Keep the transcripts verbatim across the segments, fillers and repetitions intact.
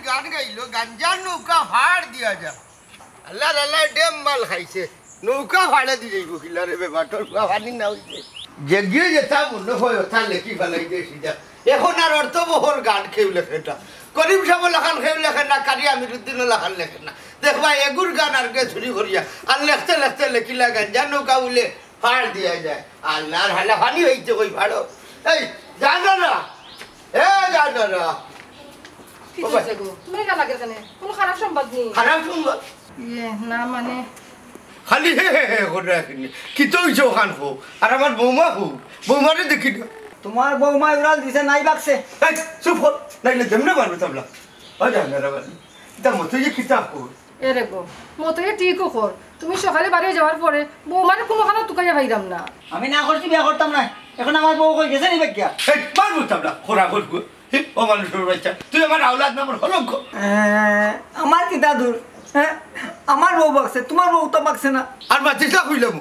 গান গাইলো, গাঞ্জার নৌকা ফাড় দিয়া যা। আল্লাহ, আল্লাহ, ডেম মাল খাইছে। নৌকা ফাড়ে দি যাইব কিলা রে বে, বাটর পুয়া পানি না অইছে। যেগিয়ে যেতা মনে অয়, ওতা লেখি ফালাই দে সিধা। এখন আর অর্থবহর গান কেউ লেখে না। করিম সাব লাখান কেউ লেখে না, কারি আমিরুদ্দিন লাখান লেখে না। দেখবা, এগুর গান আর কে চুরি করিয়া, আর লেখতে লেখতে লেখিলা গাঞ্জার নৌকা বুলে ফাড় দিয়া যায়। আল্লাহর হালা পানি অইছে কই ফাড়ো। এই, জানো না? এ, জানো না? কি ও ভাই। হইছে গো? তুমি কেন লাগে এখানে? কোনো খারাপ সংবাদ নেই? খারাপ সংবাদ? ইয়ে, না মানে। খালি হে হে হে করে রাখেনি। কি তো হইছে ওখান কো? আর আমার বৌমা কো? বৌমারে দেখি না। তোমার বৌমা উড়াল দিছে নাই বাক্সে। এই, চুপ কর। নাইলে যেমনে মারবে তাবলা। ওই জানো না রে বাবা। এটা মতো যে কিতা কর। এ রে গো, মতো যে ঠিকও কর। তুমি সকালে বাড়ি যাওয়ার পরে বৌমারে কোনোখানে তুকাইয়া পাইলাম না। আমি না করছি, বিয়া করতাম না। এখন আমার বউ কই গেছে নি বাক্কা? এই, মারবো তাবলা, খোরা করবো। হে, ও মানুষের বাচ্চা, তুই আমার আওলাদ না আমার কলঙ্ক। এ, আমার কিতা দূর? হ্যাঁ? আমার বউ বাক্সে, তোমার বউ তো বাক্সে না। আর মাতিস না কইলাম।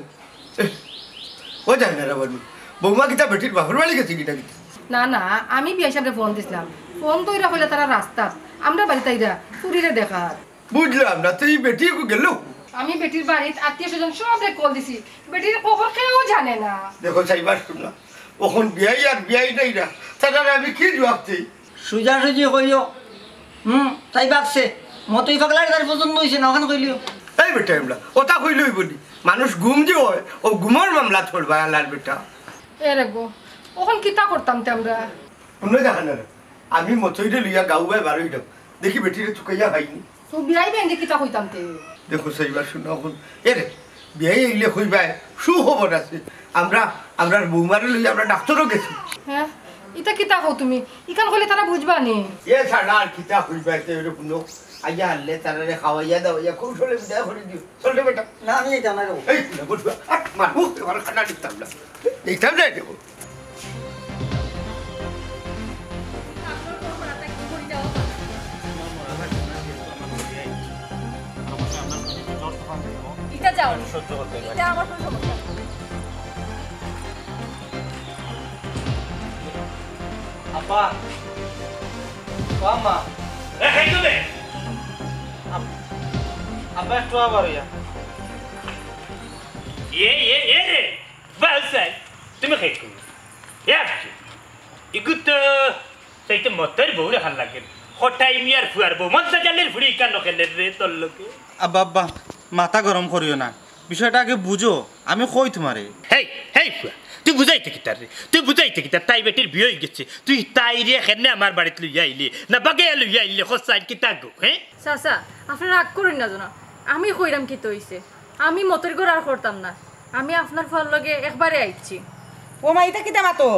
এ, ও জানো না রে বাবা। বৌমা কিতা বেটির বাপর বাড়ি গেছে কিতা কিতা? না, না, আমি বিয়াই সাবরে ফোন দিছিলাম। ফোন তো এরা কইলা তারা রাস্তাত। আমরা বাড়িত আইরা, ফুরিরে দেখাত। বুঝলাম না, তুই বেটি গেল? আমি বেটির বাড়িত আত্মীয় স্বজন সবরে কল দিছি। বেটির খবর কেউ জানে না। দেখো, চাইবার শুন না। অখন বিয়াই আর বিয়াই নাই না। তারা আমি কি জবাব দেই? সুজাসুজি কইও। হুম, তাই বাক্সে। মতই পাগলার তার পছন্দ হইছে না, ওখান কইলিও। এই বেটা, আমরা ওটা কইলই বলি। মানুষ গুম যে হয়, ও গুমর মামলা চলবা আলার বেটা। এ রে গো, অখন কিতা করতাম তে আমরা? অন্য দেখা না রে। আমি মতইরে লইয়া গাউ বায় বার হইলাম। দেখি বেটিরে চুকাইয়া পাইনি। তো বিয়াই বেন্দি কিতা কইতাম তে? দেখো, সেইবার শুনো অখন। এ রে, বিয়াই আইলে কইবায়, সুখবর আছে। আমরা, আমরার বৌমারে লইয়া আমরা ডাক্তারও গেছি। হ্যাঁ? ইতা কিতা কও তুমি? ইখান কইলে তারা বুঝবা নি? এ ছাড়া আর কিতা কইবায়, তে এরে বুনো। আইয়া হারলে তারারে খাওয়াইয়া দাওয়াইয়া কৌশলে বিদায় করি দিও। চল রে বেটা। না, আমি যাইতাম না রে। এই, না বুঝবা। আট, মারবো, তোমার খানা দিতাম না। এইটাও নাই দেবো। ইটা যাও। সহ্য করতে পারি। ইটা আমার কোনো সমস্যা না। আপা, ও আম্মা। এ, খাইছো নে? আপ-, আপা, একটু আবার হইয়া। এ, এ, এ রে, বাউসাই, তুমি খাইছো নে? এ, আসছে। ইগু তো সেই তো মতর বউ রে হাল লাগে। কটাই মিয়ার ফুয়ার বউ, মন্তা জালের ফুড়ি কেন খেলে রে তোর লোকে? আব্বা, আব্বা, মাথা গরম করিও না, বিষয়টা আগে বুঝো, আমি কই তোমারে। হেই, হেই ফুয়া, তুই বুঝাইতে কিতার রে? তুই বুঝাইতে কিতার? তাই বেটির বিয়া হই গেছে, তুই তাইরে কেনে আমার বাড়িত লইয়া আইলি না, বাগে লইয়া আইলি, খোসাইন কিতা গো, হ্যাঁ? চাচা, আপনে রাগ করইন না যেন। আমি কইরাম কিতা অইছে? আমি মতর ঘর আর করতাম না। আমি আপনার ফুয়ার লগে একবারে আইছি। ও মা, ইতা কিতা মাতো?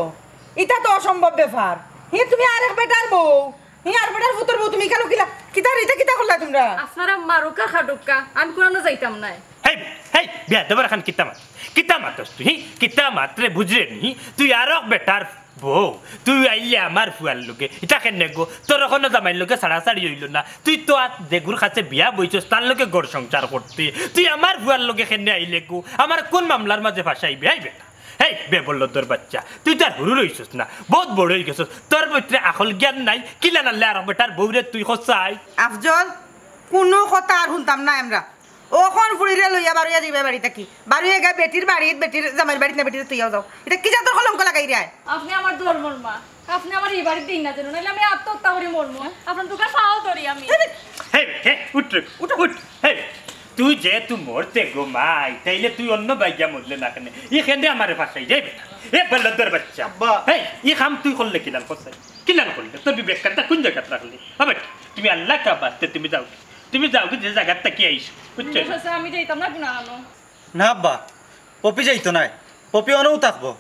ইতা তো অসম্ভব ব্যাপার। হে, তুমি আরেক বেটার বউ। হে, আর বেটার ফুতর বউ, তুমি কেনে কিলা? কিতা রে, ইতা কিতা করলা তোমরা? আপনারা মারুক্কা খাটুক্কা, আমি কুনানো যাইতাম নায়। হেই, হেই, বেয়াদব অকখান কিতা মাত? কিতা মাতস তুই? হি? কিতা মাত রে, বুঝরে নি? তুই আরক বেটার বউ, তুই আইলে আমার ফুয়ার লগে। ইতা কেনে গো? তোর অখনো জামাইর লগে ছাড়াছাড়ি অইলো না। তুই তো আর যেগুর কাছে বিয়া বইছস, তার লগে ঘর সংসার করতে। তুই আমার ফুয়ার লগে কেনে আইলে গো? আমার কোন মামলার মাঝে ফাঁসাইবে? আইবে না। হেই, বেবল্লদর বাচ্চা, তুই তো আর হুরু রইছস না, বউত বড় অই গেছস। তোর ভিতরে আকল জ্ঞান নাই, কিলা নালে আরক বেটার বউরে তুই খোসাই। আফজল, কুনু কথা আর হুনতাম না আমরা। অখন ফুড়িরে লইয়া বারইয়া যাইবায় বাড়ি থাকি। বারইয়া গিয়া বেটির বাড়িত, বেটির জামাইর বাড়িত না বেটিরে থইয়াও যাও। ইটা কি জাতর কলঙ্ক লাগাইরায়? আপনে আমার ধর্মর মা, আপনে আমারে ই বাড়িত দেইন না যেন, নাইলে আমি আত্মহত্যা করি মরমু। আপনার দুকান পাও ধরি আমি। হেই, হেই, উঠ রে, উঠ, উঠ। হেই, তুই যেহেতু মরতে গো মাই, তাইলে তুই অন্য বাইগা মরলে না কেনে? ই কেনে আমারে ফাঁসাই যাইবে না। এ বলদর বাচ্চা। আব্বা। হেই, ই কাম তুই করলে কিলান করছস? কিলান করলে? তোর বিবেক কানটা কোন জাগাত রাখলি? হবে, তুমি আল্লাহ কা বাস্তে তুমি যাও। তুমি যাও কি যে জাগাত থাকি আইছো, বুঝছো? না, চাচা, আমি যাইতাম না কুনানো। না আব্বা, পপি যাইতো নায়, পপি অনউ থাকবো,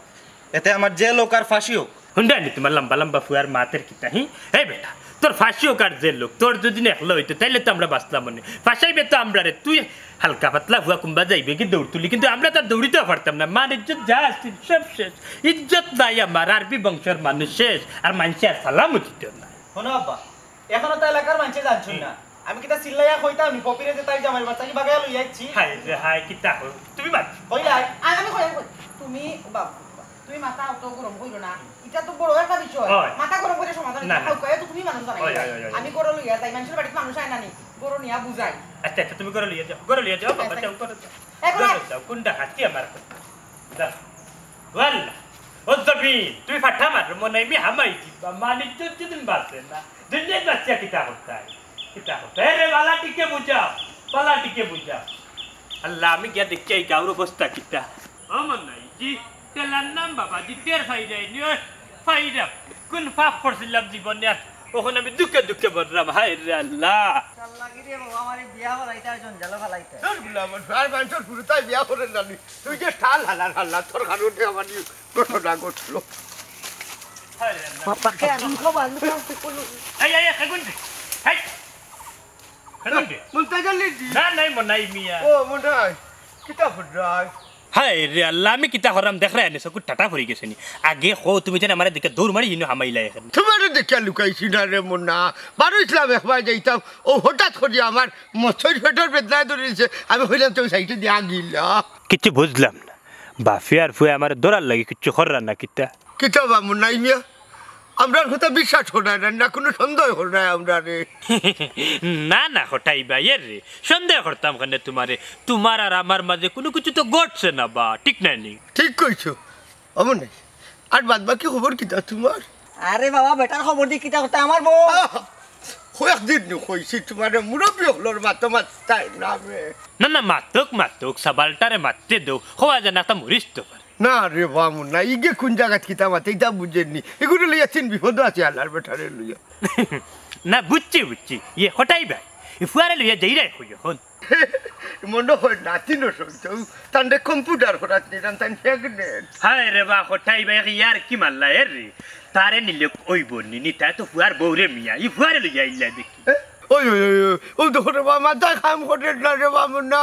এতে আমার জেল অউক আর ফাঁসি অউক। হুনরায়নি তুমার লম্বা লম্বা ফুয়ার মাতের কিতা, হি? এই বেটা, তোর ফাঁসি অউক আর জেল অউক, তোর যদি একলা অইতো, তাইলে তো আমরা বাঁচলাম অনে। ফাঁসাইবে তো আমরারে, তুই হালকা পাতলা ফুয়া কুম্বা যাইবে কি দৌড় তুলি, কিন্তু আমরা তো আর দৌড়িতেও পারতাম না। মান ইজ্জত যা আছিল, সব শেষ। ইজ্জত নাই আমার, আরবি বংশর মানুষ শেষ, আর মানষে আর সালামও দিতো না। হুনো আব্বা, এখনো তো এলাকার মানষে জানছইন না। আমি কিতা চিল্লাইয়া কইতাম নি, পপিরে যে তাইর জামাইর বাড়ি থাকি বাগাইয়া লইয়া আইছি? হায় রে হায়, কিতা কও? তুমি মাত। কইলাই? আর আমি কই, আমি কই। তুমি, বাবা, তুমি মাথা অত গরম কইরো না। ইটা তো বড় একটা বিষয়। হয়। মাথা গরম করি সমাধান না, না। মানুষ বানাই ওই, ওই, ওই, ওই। আমি গরু লইয়া যাই, মানুষর বাড়িত মানুষ আয় না নি, গরু নিয়া বুঝাই। আচ্ছা, আচ্ছা, তুমি গরু লইয়া যাও, গরু লইয়া যাও, বাবা, আচ্ছা। যাও, গরু যাও। এই গরু গরু যাও, কোনটা খাচ্ছি আমার? যাও। ওয়াল্লা, ও জমিন, তুই ফাটা মার, মনে হয় আমি হামাই দিবা, মানিক তো দিন বাঁচে না, দুনিয়ার বাচ্চা কিতা করতে হয়, কিতা করতে হয়? এ রে, বালা টিকে বুঝাও, বালা টিকে বুঝাও। আল্লাহ, আমি গিয়া দেখি এই গাঁওর অবস্থা কিতা। ও মনাই জি, তেলার নাম বাবা জি, টের ফাইরাই নি, ওই ফাইরা। কোন পাপ করছিলাম জীবনে আর অখন আমি দুঃখে দুঃখে মররাম, হায় রে আল্লাহ। আল্লাহ কি রে বাবা, আমারে বিয়া করাইতে আর জঞ্জালো ফালাইতে। তোর গুলাম, আর মানুষর গুরুতায় বিয়া করে জানি। তুই যে ঠাল হালার হাল্লা, তোর কারণে আমার এই ঘটনা ঘটলো। হায় রে আল্লাহ। বাবাকে আমি খবর আনতে পারছি কোনো। এই, এই, এই, সেগুন দে। এই, সেগুন দে। মুন্তাজ আলী জি। না, নাই, মনাই মিয়া। ও, মনাই। কিতা হররায়? হায় রে আল্লাহ, আমি কিতা হরাম দেখরায় আনি, চকুর টাটা পড়ি গেছে নি। আগে কও, তুমি যেন আমারে দেখে দৌড় মারি ইনো হামাইলা এখানে। তোমারে দেখে লুকাইছি না রে মুন্না। বারো ইসলাম একবার যাইতাম, ও হঠাৎ করি আমার মসজিদ পেটর বেদনায় ধরে দিছে। আমি কইলাম, তুমি সাইডে দিয়া গিলা। কিচ্ছু বুঝলাম না। বাফে আর ফুয়ে আমারে ধরার লাগি কিচ্ছু কররা না কিতা? কিতা বা মুন্না মিয়া? আমরার কথা বিশ্বাস কররায় না, না কোনো সন্দেহ কররায় আমরারে? না, না, কটাই ভাই, এর রে, সন্দেহ করতাম কেনে তোমারে? তোমার আর আমার মাঝে কোনো কিছু তো ঘটছে না বা, ঠিক না নি? ঠিক কইছো, অমন নাই। আর বাদ বাকি খবর কিতা তোমার? আরে বাবা, বেটার খবর দি কিতা করতে আমার বউ? আহ, কয়েকদিন নু কইছি তোমারে, মুরব্বি অকলর মাতো মাততায় না বে। না, না, মাতউক, মাতউক, সাবালটারে মাততে দেও, কওয়া যায় না, তা মরিস তো পারে। না রে বা মুন্না, ইগে কোন জাগাত কিতা মাতে, ইতা বুঝের নি। ইগুরে লইয়া তিন বিপদ আছে আল্লার বেটারে লইয়া। না, বুঝছি, বুঝছি। ইয়ে, কটাই ভাই, ই ফুয়ারে লইয়া যাইরায় কই অখন? মনো হয় নাতিন অসুস্থ, তানরে কম্পিউটার করাত নিলাম, তান pregnant। হায় রে বা, কটাই ভাই, ইয়ার কি মারলা, এর রে? তারে নিলে অইবো নি, নি, তাই তো ফুয়ার বউরে মিয়া, ই ফুয়ারে লইয়া আইলা দেখি। এ, ওই, ওই, ওই, ওই, ও দেখো রে বা, মাথায় কাম করে না রে বা, মুন্না।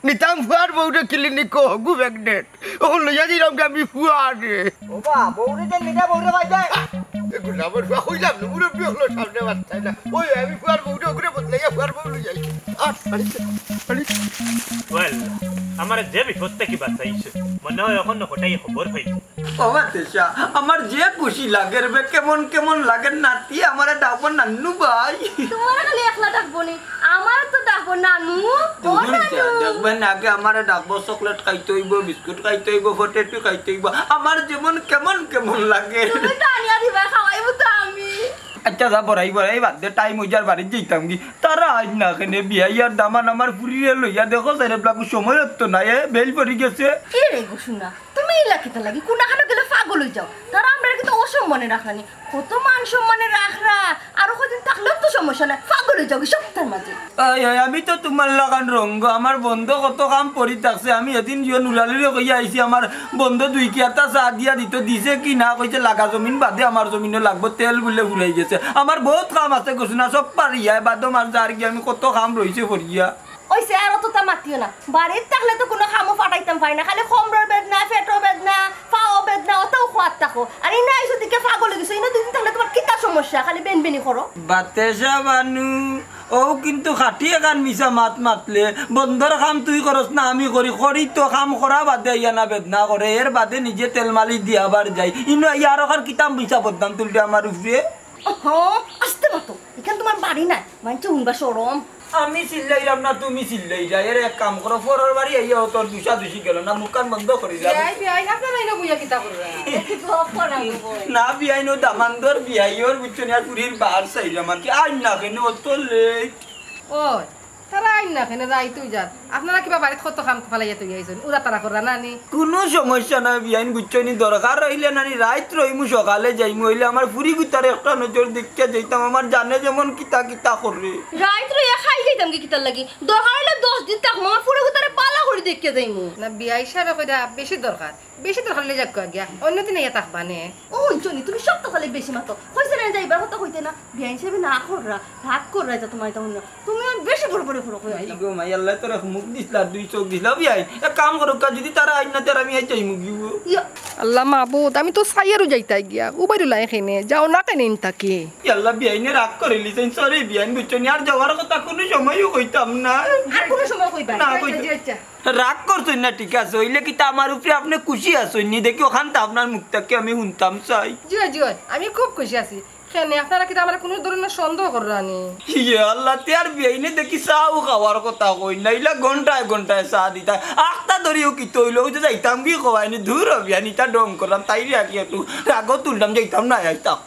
নিতাম ফুয়ার বউরে clinic-ও, হগু pregnant। অখন লইয়া দিলাম কি আমি ফুয়ারে। ও বা, বউরে যে নিজে বউরে বাই যায়। এ গুলামর ফুয়া কইলাম না, মুরব্বি অকলর সামনে মাততায় না। ওই, আমি ফুয়ার বউরে ওগুরে বদলাইয়া ফুয়ার বউ লইয়া আইছি। আর, আরে, আরে। ওয়েল, আমারে যে বিপদ থাকি বাঁচাইছো, মনে হয় অখন কটাই খবর পাইছে। ও বাতেশা, আমার যে খুশি লাগের বে, কেমন কেমন লাগের নাতি, আমারে ডাকবো নান্নু ভাই। তোমারে খালি একলা ডাকবো নি, আমারে তো ডাকবো নানু। ও দুগুনি নানু। চা, দেখবেন আগে আমারে ডাকবো, চকলেট খাইতে অইবো, বিস্কুট খাইতে অইবো, পটেটো খাইতে অইবো। আমার যেমন কেমন কেমন লাগে। তুমি তো আনিয়া দিবা, খাওয়াইবো তো আমি। আচ্ছা, যা বড়াই বড়াই বাদ দে, টাইম অই যার, বাড়িত যাইতাম কি। তারা আইজ না কেনে, বিয়াই আর দামান আমার ফুরিরে লইয়া, দেখো সাইরে ব্লাকু সময় তো নাই, এ, বেল পড়ি গেছে। এ রে গো শুনা, তুমি ইলা কিতা লাগি? কোনাখানো গেলে পাগল অই যাও। তারা আমরারে কিন্তু অসম্মানে রাখরা নি। কত মান সম্মানে রাখরা। আরো কদিন থাকলেও তো সমস্যা নাই। পাগল অই যাও কি সপ্তাহের মাঝে। এই, এই, আমি তো তোমার লাখান রঙ্গ, আমার বন্ধ কত কাম পড়ি থাকছে। আমি এদিন জিও নুরালিরে কইয়া আইছি, আমার বন্ধ দুই কিয়াতা চা দিয়া দিত, দিছে কি না, কইছে লাগা জমিন বাদে আমার জমিনও লাগবো, তেল বুলে ফুরাই গেছে। আমার বহুত কাম আছে, কইছে না, সব পারিয়া, বাদে মার যার গিয়া আমি কত কাম রইছে পড়িয়া। অইছে, আর অততা মাতিও না। বাড়িত থাকলে তো কুনু কামও ফাটাইতাম পারি না, খালি কোমরর বেদনা, পেটর বেদনা, পাও বেদনা, অতাউ কওয়াত থাকো। আর ইনো আইছো দেখি পাগল অই গেছো, ইনো দুই দিন থাকলে তোমার কিতা সমস্যা, খালি বেনবেনি করো। বাতেশা বানু, অউ কিন্তু খাটি এখান মিছা মাত মাতলে, বন্দর কাম তুই করস না আমি করি, করি তো কাম করা বাদে আইয়া না বেদনা করে, এর বাদে নিজে তেল মালিশ দিয়া আবার যাই। ইনো আইয়া আরোখান কিতা মিছা বদনাম তুলরে আমার উপরে। হ, আস্তে মাতো, ইখান তোমার বাড়ি নায়, মানষে হুনবা শরম। আমি চিল্লাইরাম না, তুমি চিল্লাইরায়। এর এক কাম করো, পরর বাড়ি আইয়া অতর দুষাদুষি গেল না, মুখখান বন্ধ করি যাও। বিয়াই, বিয়াই, আপনারা ইনো বইয়া কিতা কররা? না বিয়াই, নু দামান্দর বিয়াই, অর বুঝছো নি, আর ফুরির বার চাইরাম আর কি। আইন না কেনে অত late? ওই, তারা আইন না কেনে, রাইত অই যার। আপনারা কিবা বাড়িত কত কাম ফালাইয়া থইয়া আইছইন, উড়া তারা কররা না নি? কুনু সমস্যা নাই বিয়াইন, বুঝছো নি, দরকার অইলে নানি রাইত রইমু, সকালে যাইমু, অইলে আমার ফুরি গুতারে একটা নজর দেখিয়া যাইতাম, আমার জানে যেমন কিতা কিতা করে। রাইত রইয়া খাই যাইতাম কি কিতার লাগি? দরকার অইলে দশ দিন থাকমু, আমার ফুরি গুতারে বালা করি দেখিয়া যাইমু। না, বিয়াই সাবে কইরা বেশি দরকার, বেশি দরকার অইলে যাউক্কা গিয়া, অন্য দিন আইয়া থাকবা নে। ও হুনছো নি, তুমি সব তো খালি বেশি মাতো। কইছে না যাইবার কথা কইতে না, বিয়াইন সাবে না কররা, রাগ কররা, ইতা তোমার ইতা হুনলে। তুমি আর বেশি বড় বড় করো, কই মাই গো মাই, আল্লায় তোরে এক মুখ দিছলা, দুই চোখ দিছলা, বিয়াই। এক কাম করউক্কা, যুদি তারা আইন না, তে আমি আইজ যাইমু গি। ইয়া। আল্লাহ মাবুদ, আমি তো চাইয়ারও যাইতাম গিয়া, উবাইরও লাই কেনে, যাও না কেনে ইন থাকি। ইয়া আল্লাহ, বিয়াইনে রাগ করিলিছইন, sorry বিয়াইন, বুঝছো নি? আর যাওয়ার কথা কুনু সময়ও কইতাম না। আর কুনু সময় কইবা না। আচ্ছা, কইতাম। আচ্ছা, আচ্ছা। রাগ করছইন না, ঠিক আছে, অইলে কিতা আমার উপরে আপনে খুশি আছইন নি? দেখি অখানতা আপনার মুখ থাকি আমি হুনতাম চাই। জি অয়, জি অয়, আমি খুব খুশি আছি। কেনে, আপনারা কিতা আমারে কুনু ধরনের সন্দেহ কররা নি? ইয়া আল্লাহ, তে আর বিয়াইনে দেখি চাও খাওয়ার কথা কইন না, ইলা ঘন্টায় ঘন্টায় চা দিতা। আখতা ধরিও কিতা অইলো, অউ যে যাইতাম কি কওয়াইনি, দূর অবি, আনিতা ঢং করলাম, তাইরে আকি একটু রাগও তুললাম, যাইতাম না, আইতাম।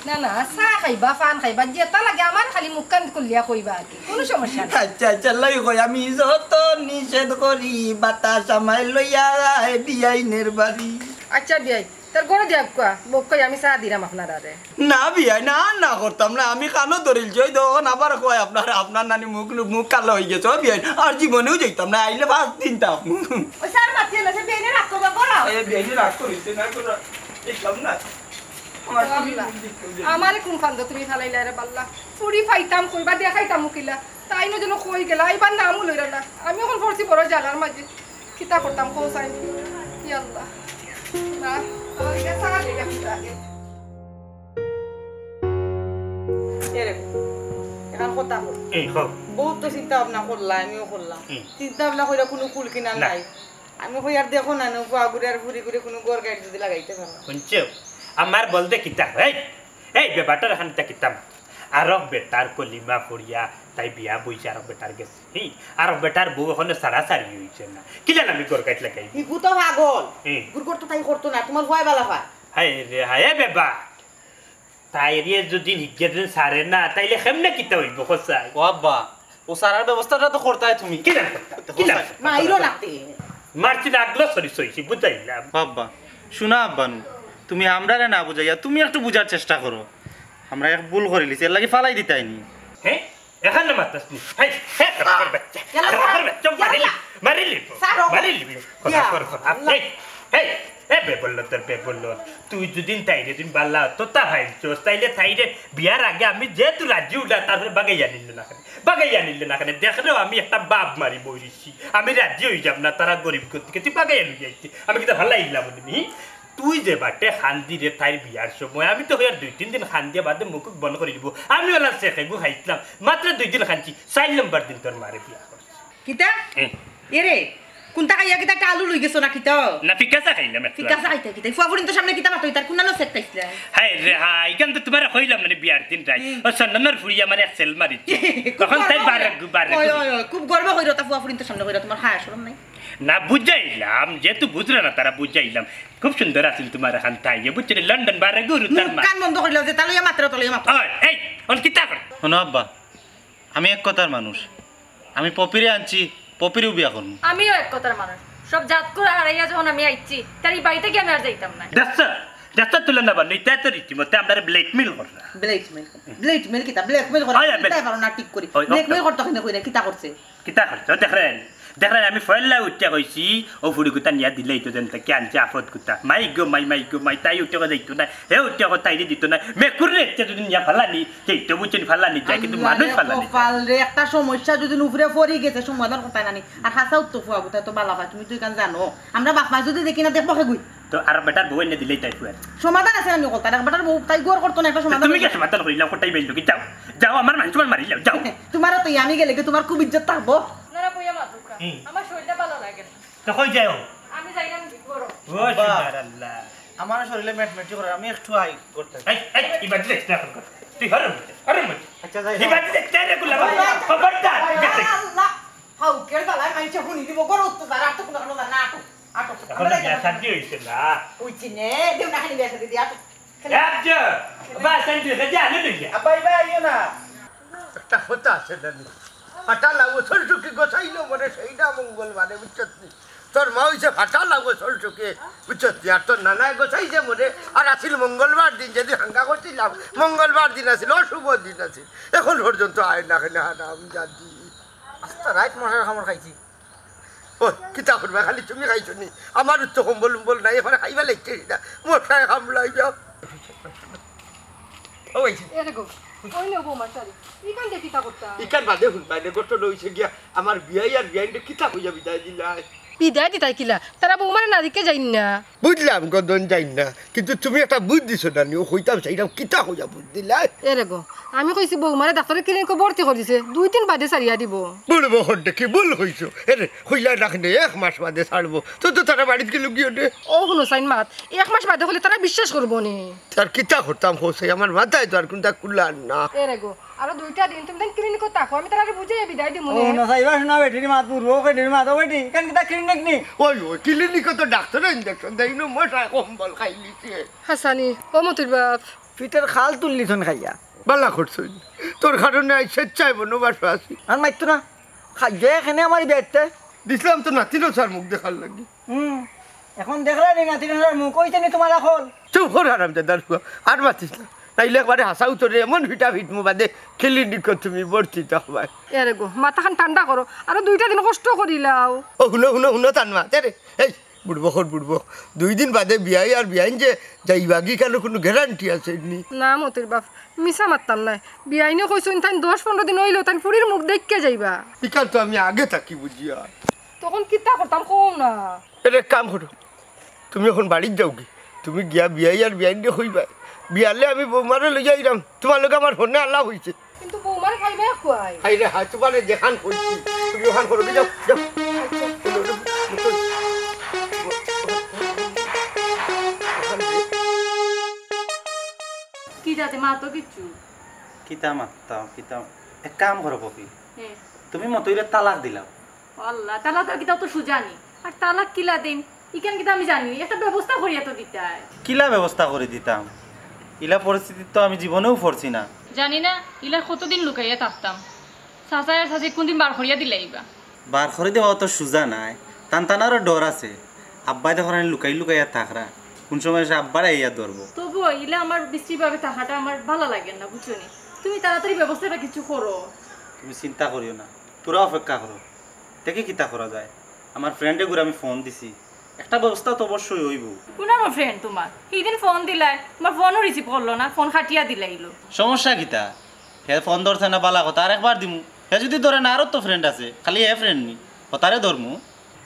না, না, চা খাইবা, পান খাইবা, যেতা লাগে আমারে খালি মুখখান খুলিয়া কইবা আর কি, কুনু সমস্যা নাই। আচ্ছা, আচ্ছা, লাই কই, আমি যত নিষেধ করি, বাতাস আমায় লইয়া যায় বিয়াইনের বাড়ি। আচ্ছা বিয়াই, তার ঘরো দিয়া কওয়া, বউক কই আমি চা দিরাম আপনারারে। না বিয়াই, না, না করতাম না, আমি কানো ধরিলছি, অউ দেখইন আবার কয় আপনার, আপনার নানি মুখ, মুখ কালা অইগেছে, ও বিয়াই, আর জীবনেও যাইতাম না, আইলে পাঁচ দিন থাকমু। ওই স্যার মাতিয়ে না, সে বিয়াইনে রাগ করবা, করো। এ বিয়াইনে রাগ করিস না, করো, যাইতাম না। আমার ও আল্লাহ, আমারে কুন ফান্দো তুমি ফালাইলায় রে বাল্লা? ফুড়ি পাইতাম কই বা দেখাইতাম কিলা? তাইন যেন কই গেলা, আইবার নামও লইরা না। আমি অখন পড়ছি বড় জ্বালার মাঝে। কিতা করতাম কও চাই? ইয়া আল্লাহ। না, আমার ইটা সারা লেগে আছে আগে। এ রে, অখন কথা কও। এই, কও। বউত তো চিন্তা ভাবনা করলা, আমিও করলাম। হুম। চিন্তা ভাবনা কইরা কুনু কুল কিনার না। নাই। আমি কই আর দেখো না, নু ফুয়াগুরে আর ফুড়িগুরে কুনু ঘর গাড়ি যদি লাগাইতে পারো। হুনছো? আমার বলতে কিতা? এই, এই বেবাটার অখানতা কিতা? আরক বেটার কলিমা পড়িয়া তাই বিয়া বইছে আরক বেটার গেছে। হি, আরক বেটার বউ অখনো সারাসারি অইছে না। কিলা আমি ঘর গাড়ি লাগাই? হিগু তো পাগল। হুম। গুর করতো তাই করতো না, তুমার ফুয়ায় বালা পায়। হায় রে হায়, এ বেবা। তাইরে যদি হিগে দিন ছাড়ে না, তাইলে কেমনে কিতা অইবো, কও চাই? ও আব্বা, অউ ছাড়ার ব্যবস্থাটা তো করতায় তুমি। কিলা করতাম? কিলা করতাম? মাইরো না তে। মারছি না, আগলো সরি সইছি, বুঝাইলাম। ও আব্বা, শুনা আব্বা নু, তুমি আমরারে না বুঝাইয়া তুমি একটু বুঝার চেষ্টা করো। আমরা এক ভুল করিলিছি, এরলাগি ফালাই দিতায় নি। হে? অখানো মাতস নি? হেই, হে, খারাপর বাচ্চা, ইয়াল্লা, খারাপর বাচ্চা, ইয়াল্লা। মারিলি, মারিলি, ছাড়ো। মারিলি, ইয়া, খারাপর, খারাপ। আল্লাহ। এই, এই, এ বেবল্লত, বেবল্লত। তুই যদি তাইরে তুই বালা, তোতা ভাইছস, তাইলে তাইরে বিয়ার আগে আমি যেহেতু রাজি অইলা, তারপরে বাগাইয়া নিল না কেনে? বাগাইয়া নিল না কেনে? দেখলেও আমি একটা বাপ মারি বইছি। আমি রাজি অইযাম না, তারা গরিব গতিকে তুই বাগাইয়া লই যাইতে। আমি কিতা ফালাইলাম নি? তুই যে বাটে কান্দিরে তাইর বিয়ার সময়, আমি তো কইয়ার দুই তিন দিন কান্দিয়া বাদে মুখ বন্ধ করি দিবো। আমি অলা সেকেগু খাইছলাম, মাত্র দুই দিন কান্দছি, চাইর নম্বর দিন তোর মারে বিয়া করছি। কিতা? হুম। এরে, কুন্তা খাইয়া কিতা একটা আলু লই গেছো না কিতা? না, ফিকা চা খাইলাম একটু। ফিকা চা খাইতা কিতা? ফুয়া ফুড়িন্তর সামনে কিতা মাতো ইতার? কুনানো সেট খাইছলা? হায় রে হায়, ইখান তো তুমারে কইলাম মানে বিয়ার দিন রাইত। হুম। ও চন্দনর ফুড়ি আমারে এক সেল মারিছে। খুব তখন তাই গর্ব বারেগু, বারেগু। ওই, ওই, ওই, খুব গর্ব কইরো তা ফুয়া ফুড়িন্তর সামনে কইরো, তুমার হায়া শরম নাই? না, বুঝাইলাম, যেহেতু বুঝরা না তারা, বুঝাইলাম। খুব সুন্দর আছিল তুমার অখান তাই, বুঝছো নি? লন্ডন বারে গুরু তার মা। মুখ কান বন্ধ করিলাও, যেতা লইয়া মাতরায় অতা লইয়া মাতো। ওই, এই, অখন কিতা কর? হুনো আব্বা, আমি এক কথার মানুষ। আমি পপিরে আনছি, পপিরেউ বিয়া করমু। আমিও এক কথার মানুষ। সব জাত করা হারাইয়া যখন আমি আইছি, তার ই বাড়ি থাকি আমি আর যাইতাম না। দেখছো? দেখছো তুলনা বান্নু, ইতায় তো রীতিমতো আমরারে blackmail কররা। Blackmail? Blackmail কিতা? Blackmail করা? ওই, ওই, চিন্তায় পারো না ঠিক করি। ওই, ওই, blackmail করতো কেনে কইরা, কিতা করছে? কিতা করছে? ও দেখরায়নি, দেখরায়নি, আমি পয়লা উঠিয়া কইছি, অউ ফুড়িগুতা নিয়া দিলেই তো যেন তাকে আনছে আফত গুতা। মাই গো মাই, মাই গো মাই, তাই উঠিয়া কই যাইতো না, হে উঠিয়া কই তাইরে দিতো না। মেকুররে একটা যদি নিয়া ফালানি, যাইতো বুঝছো নি ফালানি যায়, কিন্তু আল্লাহ মানুষ রে, ফালানি যায়। কপাল রে, একটা সমস্যা যদি উপরে পড়ি গেছে, সমাধান করতায় না নি। আর হাছাউ তো ফুয়াগুতায় তো বালা পায়, তুমি তো ইখান জানো। আমরা বাপ মা যদি দেখি না, দেখবো কেগুই? তো আর বেটার বউ এনে দিলেই তাই ফুয়ার। সমাধান আছে না নি কও, তার বেটার বউ তাই ঘর করতো না, একটা সমাধান তুমি আছে। কে সমাধান করিলাও, কোটাই বাইল কি? যাও, যাও, আমার মান সম্মান মারিলাও, যাও। তুমারও তো আমি গেলে কি তুমার খুব ইজ্জত থাকবো? আপনারা বইয়া মাতুক্কা। হুম। আমার শরীরটা ভালা লাগে না। তো কই যাও? আমি যাইলাম কি করো? ও আব্বা। সুবহানাল্লাহ। আমার শরীরে মেটমেটি করে, আমি একটু আই করতে। এই, এই, ই বাড়ি দেখতে এখন কর। তুই হরম, হরম। আচ্ছা, যাই। ই বাড়ি দেখতে রে গুলাম। আব্বা। খবরদার। আল্লাহ। হাউকের জ্বালায় মাইনষে হুনি দিব, ঘরো তো তার আর তো কুনু কানো না, আটো, আটো। এখন আমরা বিয়া যাইতাম। শাদি অইছে না। অইছে নে, দেও না খালি বিয়া শাদি দিয়া, আটো। এক যে, বাস, আমি দুই হাজার আনে লইয়া। আব্বা, ইবা আইও না। একটা কথা আছে জানি। ফাটা লাগো, সরসুকি গোছাইলো মরে, সেইটা মঙ্গলবারে, বুঝছত নি? তোর মা অইছে ফাটা লাগো, সরসুকি, বুঝছত নি? আর তোর নানায় গোছাইছে মরে, আর আছিল মঙ্গলবার দিন, যেদিন হাঙ্গা করছিলাম, মঙ্গলবার দিন আছিল, অশুভ দিন আছিল। এখন পর্যন্ত আয় না, কেনে হারাম জাদি। আস্তা রাইত মশার কামড় খাইছি। ও, কিতা করবা? খালি তুমি খাইছো নি? আমার তো কম্বল উম্বল নাই, এখন খাইবা লাগছে না। মশায় কামড়াইবা। ও, এই যে। এরে গো, কই নেব বৌমা, sorry। ইখান দিয়ে কিতা করতা? ইখান বাদে হুন, বাইরে গোসল অইছে গিয়া। আমার বিয়াই আর বিয়াইনরে কিতা কইয়া বিদায় দিলাই? বিদায় দিতায় কিলা? তারা বৌমারে না দেখিয়া যাইন না। বুঝলাম গো, দন যাইন না, কিন্তু তুমি একটা বুঝ দিছো না নি, ও কইতাম চাইরাম কিতা কইয়া বুঝ দিলায়? এরে গো, আমি কইছি বৌমারে ডাক্তরে ক্লিনিকো ভর্তি করি দিছে, দুই দিন বাদে ছাড়িয়া দিবো। বুড়বো হন দেখি ভুল কইছো। এরে, কইলা রাখনে এক মাস বাদে ছাড়বো, তো তো তারা বাড়িত গেল গিয়ে রে। ও হুনো চাইন মাত, এক মাস বাদে কইলে তারা বিশ্বাস করবো নি। তার কিতা করতাম কও চাই, আমার মাথায় তো আর কুনতা কুলার না। এরে গো, আরো দুইটা দিন তুমি তাইন ক্লিনিকো থাকো, আমি তারারে বুঝাইয়া বিদায় দিমু নে। হুনো চাইন, ইবা হুনো বেটির মাত, বুড়বো বেটির মাত, ও বেটি, ইখান কিতা ক্লিনিক নি? ওই, ওই, ক্লিনিকো তো ডাক্তরে ইনজেকশন দেয়, ইনো মশায় কম্বল খাই নিছে। হাসানি, ও মতির বাপ। পিঠর খাল তুললিছন খাইয়া। বালা করছইন, তোর কারণে আইজ স্বেচ্ছায় বনবাসো আছি। আর মাইতো না, খাইয়া এখানে আমার বেটতে। দিছলাম তো নাতিন হছার মুখ দেখার লাগি। হুম, এখন দেখলা নি নাতিন হছার মুখ, অইছে নি তুমার আখল? চুপ কর হারামজাদার ফুয়া, আর মাতিস না। নাইলে একবারে হাছা উতরে এমন ফিটা ফিটমু বাদে ক্লিনিকো তুমি ভর্তি থাকবায়। এরে গো, মাথাখান ঠান্ডা করো, আরো দুইটা দিন কষ্ট করিলাও। ও হুনো, হুনো, হুনো তান মাত, এরে, এই বুড়বো কর বুড়বো, দুই দিন বাদে বিয়াই আর বিয়াইন যে যাইবাগি কেনে কুনু গ্যারান্টি আছে নি? না মতির বাপ, মিছা মাততাম নায়। বিয়াইনে কইছইন তাইন দশ পনরো দিন অইলো তাইন ফুড়ির মুখ দেখিয়া যাইবা। ইখান তো আমি আগে থাকি বুঝিয়ার। তখন কিতা করতাম কও না। এরে এক কাম করো, তুমি এখন বাড়িত যাওগি, তুমি গিয়া বিয়াই আর বিয়াইনরে কইবায়, বিয়ালে আমি বৌমারে লইয়া আইরাম, তুমার লগে আমার ফোনে আলাপ অইছে। কিন্তু বৌমারে খাইবায় কই? হায়রে হায়, তুমারে যেখান কইছি, তুমি ওখান করো, যাও, যাও। কিতা যে মাতো কিচ্ছু। কিতা মাততাম, কিতা? এক কাম করো পপি, হ্যাঁ। তুমি মতইরে তালাক দিলাও। আল্লাহ, তালাক আর কিতা অত সুজা নি? আর তালাক কিলা দিন? ইখান কিতা আমি জানি? একটা ব্যবস্থা করিয়া তো দিতায়। কিলা ব্যবস্থা করি দিতাম? ইলা পরিস্থিতিত তো আমি জীবনেও পড়ছি না। জানি না, ইলা কতদিন লুকাইয়া থাকতাম। চাচায় আর চাচিয়ে কুনদিন বার করিয়া দিলাইবা। বার করি দেওয়া অত সুজা নায়। তান তানারও ডর আছে। আব্বায় দেখরানি লুকাই লুকাইয়া থাকরা। কুন সময় এসে আব্বারে আইয়া ধরবো। তবুও ইলা আমার বিশ্রীভাবে থাকাটা আমার ভালা লাগের না, বুঝছো নি? তুমি তাড়াতাড়ি ব্যবস্থাটা কিছু করো। তুমি চিন্তা করিও না, থুড়া অপেক্ষা করো, দেখি কিতা করা যায়। আমার ফ্রেন্ডে গুরে আমি ফোন দিছি, একটা ব্যবস্থা তো অবশ্যই অইবো। কুনানো ফ্রেন্ড তুমার? হিদিন ফোন দিলায়, তুমার ফোনও রিসিভ করলো না, ফোন কাটিয়া দিলাইলো। সমস্যা কিতা? হে ফোন ধরছে না, বালা কথা, আরেকবার দিমু। হে যুদি ধরে না, আরো তো ফ্রেন্ড আছে, খালি হে ফ্রেন্ড নি, হতারে ধরমু।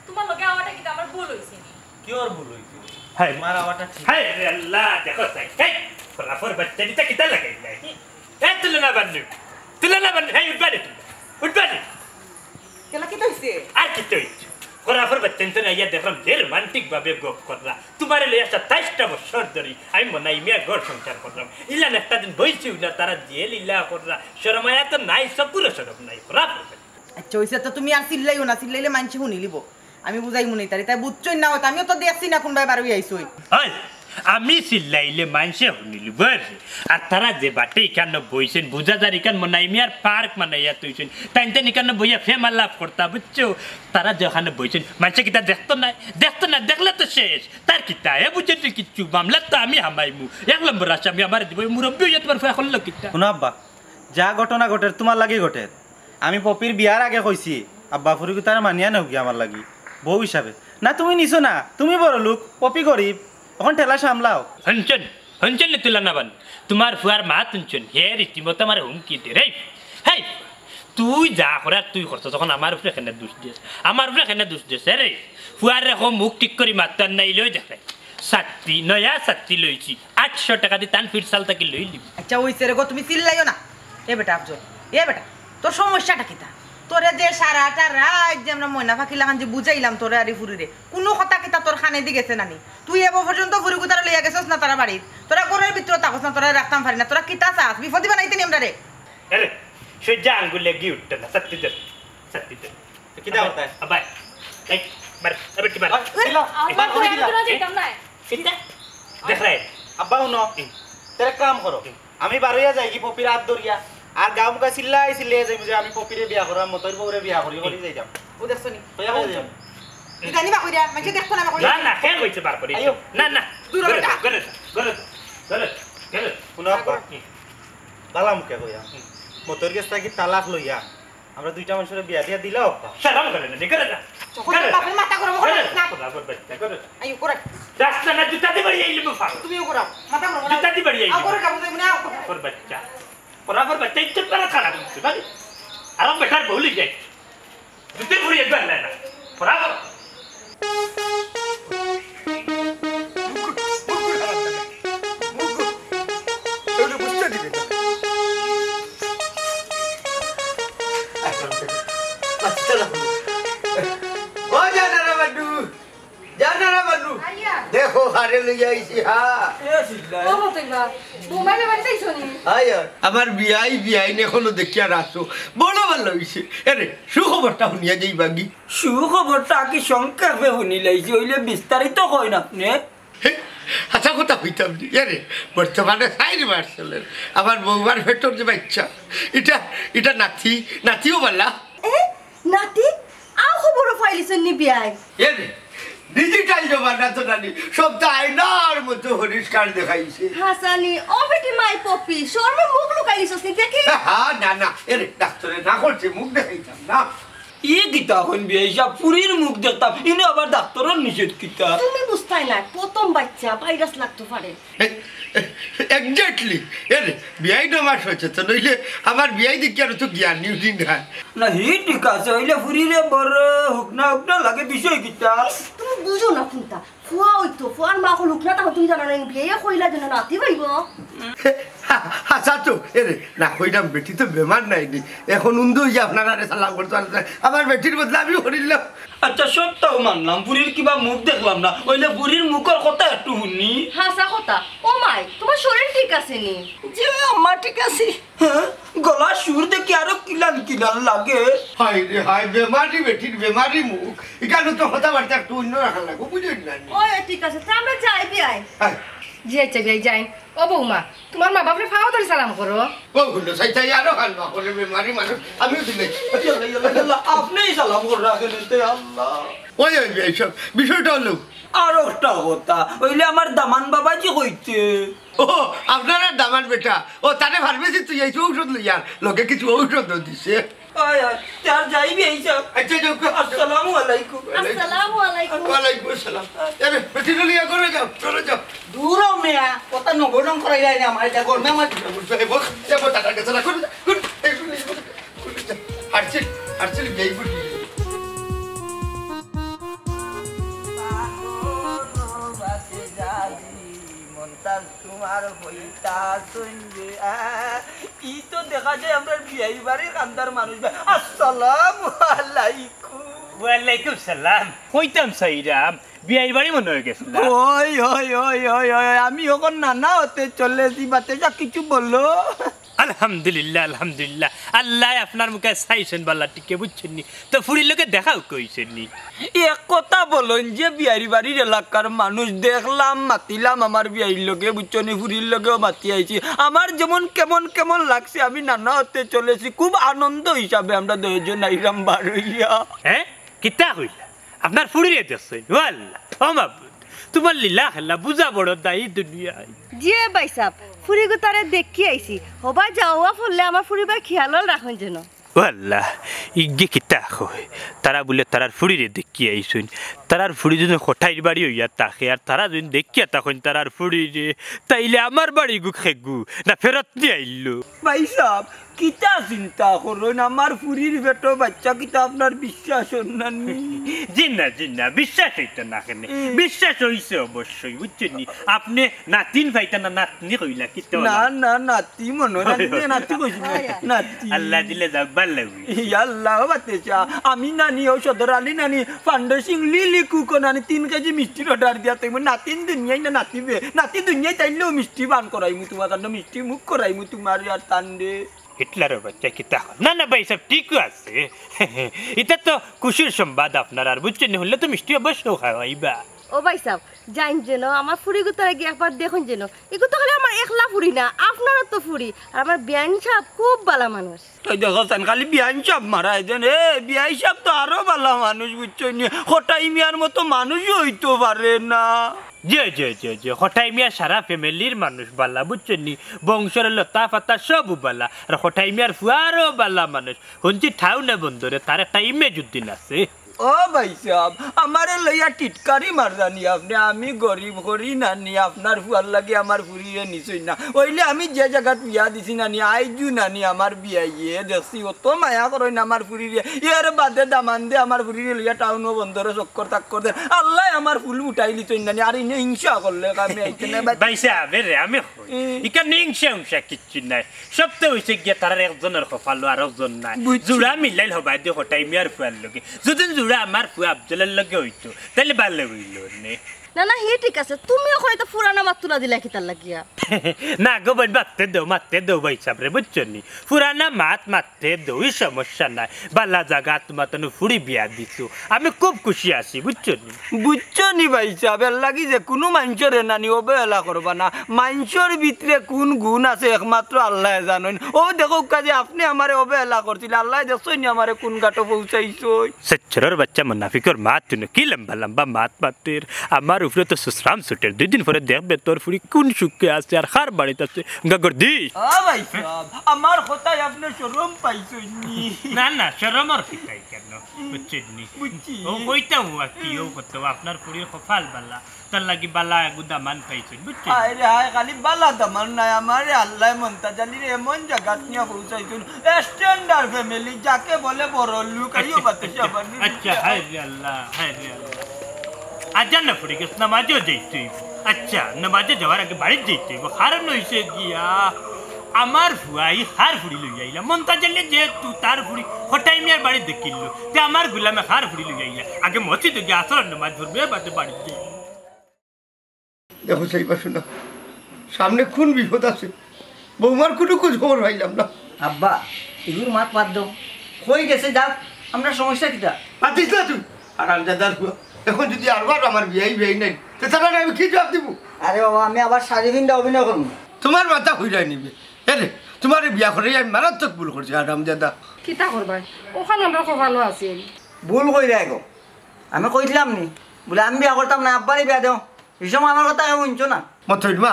তুমার লগে আওয়াটা কিতা আমার ভুল অইছে নি? কিওর ভুল অইছে? হায়। তুমার আওয়াটা ঠিক। হায়রে আল্লাহ, দেখো চাই। হেই, ফরাফর বাচ্চা দিতা কিতা লাগাইলা? এ, তুলে না বান্নু। তুলে না বান্নু। হেই, উঠবা নি তুমরা। উঠবা নি। কেলা কিতা অইছে? আর কিতা অইছে? ফরাফর বাচ্চা দিতা না, ইয়া দেখলাম যে রোমান্টিক ভাবে গপ করলা। তুমারে লইয়া সাতাইশটা বছর ধরি আমি মনাই মিয়া ঘর সংসার করলাম। ইলান একটা দিন বইছি উলা তারা যে লীলা করলা। শরম হায়া তো নাই, চকুরও শরম নাই। ফরাফর বাচ্চা। আচ্ছা, অইছে তো, তুমি আর চিল্লাইও না, চিল্লাইলে মাইনষে হুনিলিবো। আমি বুঝাইমু নি তারে, তাই বুঝছইন না অয়তো, আমিও তো দেখছি না কুনবায় বার অইয়া আইছইন। ওই, আমি চিল্লাইলে মাইনষে হুনিলিবো রে। আর তারা যে বাটে ইখানো বইছইন, বুঝা যার ইখান মনাই মিয়ার পার্ক বানাইয়া থইছইন। তাইন তাইন ইখানো বইয়া প্রেম আলাপ করতা, বুঝছো? তারা যে অখানো বইছইন, মাইনষে কিতা দেখতো নায়? দেখতো না, দেখলে তো শেষ। তার কিতা, হে বুঝে তুই কিচ্ছু, মামলা তো আমি হামাইমু। এক নম্বর আসামি আমারে দিবো, এই মুরব্বি অইয়া তুমার ফুয়া করলো কিতা? হুনো আব্বা, যা ঘটনা ঘটের, তুমার লাগি ঘটের। আমি পপির বিয়ার আগে কইছি, আব্বা ফুরিগুতারে মানিয়া নেওগি আমার লাগি, বউ হিসাবে। না, তুমি নিছো না, তুমি বড় লোক, পপি গরিব, অখন ঠেলা সামলাও। হুনছইন, হুনছইন নি তুলা না বান, তুমার ফুয়ার মাত হুনছইন, হে রীতিমতো আমারে হুমকি দের। এই, হেই, তুই যা করার তুই করছস, অখন আমার উপরে কেনে দুষ দেস? আমার উপরে কেনে দুষ দেস? এরে, ফুয়ারে কও মুখ ঠিক করি মাততো, নাইলে অউ দেখরে। ছাত্তি, নয়া ছাত্তি লইছি, আটশো টেকা দি তান ফিরসাল থাকি লইলিবো। আচ্ছা, অইছে রে গো, তুমি চিল্লাইও না। এ বেটা আফজল, এ বেটা, তোর সমস্যাটা কিতা? তোরে যে সারাটা রাইত যে আমরা ময়না পাখির লাখান যে বুঝাইলাম তোরে আর ই ফুরিরে, কুনু কথা কিতা তোর কানেদি গেছে না নি? তুই এবো পর্যন্ত ফুরিগুতারে লইয়া গেছস না তারা বাড়িত, তোরা ঘরর ভিতরে থাকস না, তোরারে রাখতাম পারি না, তোরা কিতা চাস? বিপদি বানাইতে নি আমরারে? এরে, সইজ্জা আঙ্গুলে ঘি উঠতো না, ছাত্তি দের, ছাত্তি দের। কিতা করতায়? আব্বা, এই, মার, এবার কি মার? ওই, দিল, আমার বার করে দিল। ঘুরে যাইতাম না। কিতা? দেখরায়? আব্বা, হুনো। হুম। তে এক কাম করো। হুম। আমি বার অইয়া যাইগি পপির আত ধরিয়া। আর গাঁও মুখা চিল্লাই চিল্লাই যাইমু যে আমি পপিরে বিয়া কররাম, মতইর বউরে বিয়া করি, করি হুম। যাইতাম। ও দেখছো নি? কইয়া কই যাইতাম? ইদানি বা কইরা, মাইনষে দেখতো না বা কইরা। না, না, কেন কইছে বার করি? আইও। না, না। দূর ঘরে বেটা। যা, ঘরে যা, ঘরে যা, ঘরে যা, ঘরে যা। হুনো আব্বা, হুম। বালা মুখে কইয়া। হুম। মতইর গেছ থাকি তালাক লইয়া আমরা দুইটা মানষরে বিয়া দিয়া দিলাও আব্বা। শরম করে না, করে না। যখন করে না। বাপের মাথা গরম করে করে না। না। খোদা, খোদা, খোদা, করে না। আইও, করে। রাস্তা না জুতা দি বাড়ি আইলে মু ফাড়ো। তুমিও করো। মাথা গরম করে। জুতা দি বাড়ি আইলে। আও, করে কাবু দেব না। ওর বাচ্চা। ওরা ওর বাচ্চা ইজ্জত করা খারাপ হচ্ছে, বুঝলি? আর আমি বেটার বউ লই যাই। জুতা ঘুরিয়ে একবার নেয় না। ওরা ওর। ও জানারা বান্ডু, জানারা বান্ডু, আইয়া। দেখো, কারে লইয়া আইছি, হা। ও মতইবা, বোম্বাই বাড়িত আইছো নি? আয়, আয়। আমার বিয়াই, বিয়াইন এখনো দেখিয়া রাখছো। বড় ভালা অইছে। এরে, সুখবরটা হুনিয়া যাইবাগি। সুখবরটা কি সংক্ষেপে হুনিলাইছি, অইলে বিস্তারিত কইন আপনে। হে, হাছা কথা কইতাম নি। এরে, বর্তমানে চাইর মাস চলের। আমার বউমার পেটর যে বাইচ্চা, ইটা, ইটা নাতি, নাতিও ভালা। এ, নাতি? আও খবরও পাইলিছইন নি বিয়াই? এরে, digital জমানা তো নানি, সব তো আয়নার মতো পরিষ্কার দেখাইছে। হাছানি, ও বেটি মাই পপি, শরমে মুখ লুকাইলিছস নি দেখি? হা, না, না, এরে, ডাক্তরে না করছে, মুখ দেখাইতাম না। ই কিতা কইন বিয়াই সাব, ফুরির মুখ দেখতাম, ইনো আবার ডাক্তরর নিষেধ কিতা? তুমি বুঝতায় না, প্রথম বাইচ্চা, ভাইরাস লাগতো পারে। এ, এ, exactly। এরে, বিয়াই না আমার সচেতন, অইলে আমার বিয়াই দেখি আর তো জ্ঞানী উঠি না। না, হি ঠিক আছে, অইলে ফুরিরে বড় হুকনা হুকনা লাগে বিষয় কিতা? ইস, তুমি বুঝো না কুনতা। ফুয়া অইতো, ফুয়ার মা অকল হুকনা তখন তুমি জানো না, বিয়াই কইলা যেন নাতি পাইব। হা, হাছা তো, এরে, না কইরাম বেটি তো বেমার নায় নি। এখন উন্দু অইয়া আপনারারে সালাম করতো, আর আমার বেটির বদলা আমি করিলাম। আচ্ছা, সবটাও মানলাম, ফুরির কিবা মুখ দেখলাম না, অইলে ফুরির মুখর কথা একটু হুনি। হাছা কথা, ও মাই, তুমার শরীর ঠিক আছে নি? জি আম্মা, ঠিক আছে। হ্যাঁ, গলার সুর দেখি আরো কিলান কিলান লাগে। হায় রে হায়, বেমারি বেটির বেমারি মুখ, ইখানো তো কথাবার্তা একটু অন্য রাখা লাগবো, বুঝলেন না? ওই, ওই, ঠিক আছে, তে আমরা যাই বিয়াই। হায়। জি আচ্ছা বিয়াই, যাই। ও বৌমা, তুমার মা বাপরে পাও ধরি সালাম করো। ও হুনো, চাই চাই আরো হালবা করে বেমারি মানুষ, আমিও দিলে। আল্লাহ, আল্লাহ, আল্লাহ, আপনেই সালাম করে রাখেন এতে, আল্লাহ। ওই, ওই, এই সব বিষয়টা হলো। আর একটা কথা, অইলে আমার দামান বাবাজি কইতে। ও, আপনারার দামান বেটা, ও তারে ফার্মেসি তুই আইছো ঔষধ লইয়ার, লগে কিছু ঔষধও দিছে। আয়, আয়, তার যাইবি এই সব। আচ্ছা, যাও, যাও। আসসালামু আলাইকুম। আসসালামু আলাইকুম। ওয়ালাইকুম আসসালাম। এরে, বেটি লইয়া ঘরে যাও, চলে যাও। দূর হ মিয়া, কথা নগরম করাই যায় না আমার, এটা গরমে আমার। যাবো, যাবো, টাটা গেছে না, ঘরে যাও, ঘরে যাও, এই, ঘরে যাও, ঘরে যাও। হারছিল, হারছিল, বিয়াই বুঝি। তোমার হইতা সইবে। ই তো দেখা যায় আমরার বিয়াই বাড়ির কান্দার মানুষ ভাই। আসসালামু আলাইকুম। ওয়ালাইকুম সালাম। কইতাম চাইরাম, বিয়াই বাড়ি মনে অয় গেছে না? ওই, ওই, ওই, ওই, ওই, আমি অখন নানা অতে চলেছি, বাতেশা কিছু বলো। আলহামদুলিল্লাহ, আলহামদুলিল্লাহ। আল্লায় আপনার মুখে চাইছইন বালা টিকে, বুঝছইন নি? তো ফুরির লগে দেখা কইছইন নি? এক কথা বলইন যে বিয়াইর বাড়ির এলাকার মানুষ দেখলাম, মাতিলাম আমার বিয়াইর লগে, বুঝছো নি, ফুরির লগেও মাতি আইছি। আমার যেমন কেমন কেমন লাগছে, আমি নানা অতে চলেছি, খুব আনন্দ হিসাবে আমরা দুইজন আইলাম বারইয়া। হ্যাঁ? কিতা কইলা? আপনার ফুরিরে দেখছইন? ও আল্লাহ, ও মাবুদ, তোমার লীলা খেলা বুঝা বড় দায় দুনিয়ায়। জি ভাইসাব, ফুরিগুতারে দেখি আইছি। হবায় যাওয়া পড়লে আমার ফুরিবার খিয়ালল রাখইন যেন। ও আল্লাহ, ইগে কিতা কয়? তারা বুলে তারার ফুরিরে দেখি আইছইন। তারার ফুরি যদি কটাইর বাড়ি অইয়া থাকে, আর তারা যদি দেখিয়া থাকইন তারার ফুরিরে, তাইলে আমার বাড়িগু খেগু না ফেরত নি আইলো। ভাইসাব, কিতা চিন্তা করইন? আমার ফুরির পেটো বাইচ্চা কিতা আপনার বিশ্বাস অর না নি? জি না, জি না, বিশ্বাস অইতো না কেনে? হুম। বিশ্বাস অইছে অবশ্যই, বুঝছইন নি? আপনে নাতিন পাইতা না, নাতনি কইলা, কিতা না, অইলা? না, নাতি মনো অয়, নাতি, নাতি কইছি না, নাতি। আল্লাহ দিলে যাউক, ভালা লাগবো। ই আল্লাহ, ও বাতেশা, আমি নানি, ও সদর আলী নানি, ফান্ডেশিং লিলি কুকো নানি, তিন কেজি মিষ্টির order দিয়া থাকবো। নাতিন দুনিয়ায় না নাতিবে, নাতি দুনিয়ায় তাইলেও মিষ্টি পান করাইমু তোমার, তার মিষ্টি মুখ করাইমু তোমার আর তানরে। হিটলারর বাইচ্চা কিতা কয়? না, না, ভাইসাব, ঠিকউ আছে। ইতা তো খুশির সংবাদ আপনারার, বুঝছইন নি? হুনলে তো মিষ্টি অবশ্য খাওয়াইবা। ও ভাইসাব, যাইন যেন, আমার ফুরিগুতারে গিয়া একবার দেখইন যেন। ইগু তো খালি আমার একলা ফুরি না, আপনারও তো ফুরি। আর আমার বিয়াইন সাব খুব ভালা মানুষ। তাই দেখো চাইন, খালি বিয়াইন সাব মারায় দেন। এ, বিয়াই সাব তো আরো ভালা মানুষ, বুঝছইন নি? কটাই মিয়ার মতো মানুষও অইতো পারে না। জি, জি, জি, জি। কটাই মিয়া সারা ফ্যামিলির মানুষ ভালা, বুঝছইন নি? বংশর লতা পাতা সব ভালা। আর কটাই মিয়ার ফুয়ারও ভালা মানুষ। হুনছি টাউনে বন্দরে তার একটা ইমেজ উদ্দিন আছে। ও ভাইসাব, আমারে লইয়া টিটকারি মাররা নি আপনে। আমি গরিব করি না নি, আপনার ফুয়ার লাগি আমার ফুরিরে নিছইন না। অইলে আমি যে জাগাত বিয়া দিছি না নি, আইজও না নি আমার বিয়াইয়ে দেখছি, অত মায়া করইন আমার ফুরিরে। এর বাদে দামান্দে আমার ফুরিরে লইয়া টাউনো বন্দরো চক্কর তাক্কর দেন। আল্লায় আমার ফুল উঠাই লিছইন না নি, আর ইনো হিংসা করলে আমি আইতে না। ভাইসাব, এরে আমি কই, ইকান হিংসা হিংসা কিচ্ছু নাই। সব তো অইছে গিয়া তারার একজনর কপালো আরকজন নাই। বুঝছি। জুড়া মিলাইল হবায় দে কটাই মিয়ার ফুয়ার লগে। যদি জুড়া আমার ফুয়া আফজলর লগে অইতো, তাইলে ভালা অইলো নে। না, না, হি ঠিক আছে। তুমিও কইতা ফুরানা মাত তুলা দিলা কিতার লাগিয়া? না গো বইন, মাততে দেও, মাততে দেও ভাইসাবরে, বুঝছো নি? ফুরানা মাত মাততে দেও, ই সমস্যা নাই। ভালা জাগাত তুমার তনে ফুরি বিয়া দিছো, আমি খুব খুশি আছি, বুঝছো নি? বুঝছো নি ভাইসাব, এর লাগি যে কুনু মাইনষরে নানি অবহেলা করবা না। মাইনষর ভিতরে কুন গুণ আছে একমাত্র আল্লায় জানইন। ও দেখউক্কা যে আপনে আমারে অবহেলা করছিলা, আল্লায় দেখছইন নি আমারে কুন ঘাটো পৌঁছাইছইন। সেচ্ছরর বাচ্চা মুনাফিকর মাত তুনো, কি লম্বা লম্বা মাত মাতের। আমার উপরে তো সুসরাম ছুটের, দুই দিন পরে দেখবে তোর ফুরি কুন সুখে আছে আর কার বাড়িত আছে। গাগর দি। ও ভাইসাব, আমার কথায় আপনে শরম পাইছইন নি? না না, শরমর কথাই কেন, বুঝছইন নি? বুঝছি। ও কইতাম ও আর কি, ও করতে আপনার ফুরির কপাল ভালা। তার লাগি ভালা এগু দামান পাইছইন, বুঝছইন? হায় রে হায়, খালি ভালা দামান নায়, আমারে আল্লায় মন্তাজ আলীর এমন জাগাত নিয়া পৌঁছাইছইন। Standard family, যাকে বলে বড় লোক, আইও বাতাসা বানু। আচ্ছা, হায় রে আল্লাহ, হায় রে আল্লাহ। আজান না পড়ি গেছে, নামাজও যাইতে অইবো। আচ্ছা, নামাজে যাওয়ার আগে বাড়িত যাইতে অইবো। কারণ অইছে গিয়া, আমার ফুয়ায় কার ফুরি লইয়া আইলা। মন্তাজ আলী যেহেতু তার ফুরি কটাই মিয়ার বাড়িত দেখিল, তে আমার গুলামে কার ফুরি লইয়া আইলা। আগে মসজিদো গিয়া আসরর নামাজ পড়বো, এর বাদে বাড়িত যাইবো। দেখো, সেই পাশে না, সামনে কুন বিপদ আছে, বৌমার কুনু খোঁজ খবর পাইলাম না। আব্বা, ইগুর মাত বাদ দেও, কই গেছে যাউক, আমরার সমস্যা কিতা? মাতিস না তুই, হারামজাদার ফুয়া। এখন যদি আরবার আমার বিয়াই বিয়াই নাই, তে তারারে আমি কি জবাব দিমু? আরে বাবা, আমি আবার শাড়ি পিন্দা অভিনয় করমু। তুমার মাথা খুইলাই নিবে। এরে, তুমারে বিয়া করাইয়া আমি মারাত্মক ভুল করছি, হারামজাদা। কিতা করবায়, অখান আমরার কপালো আছিল। ভুল কইরায় গো, আমি কইছিলাম নি, বুলে আমি বিয়া করতাম না, আব্বারে বিয়া দেও। ই সময় আমার কথা কেউ হুনছো না। মতইন মা,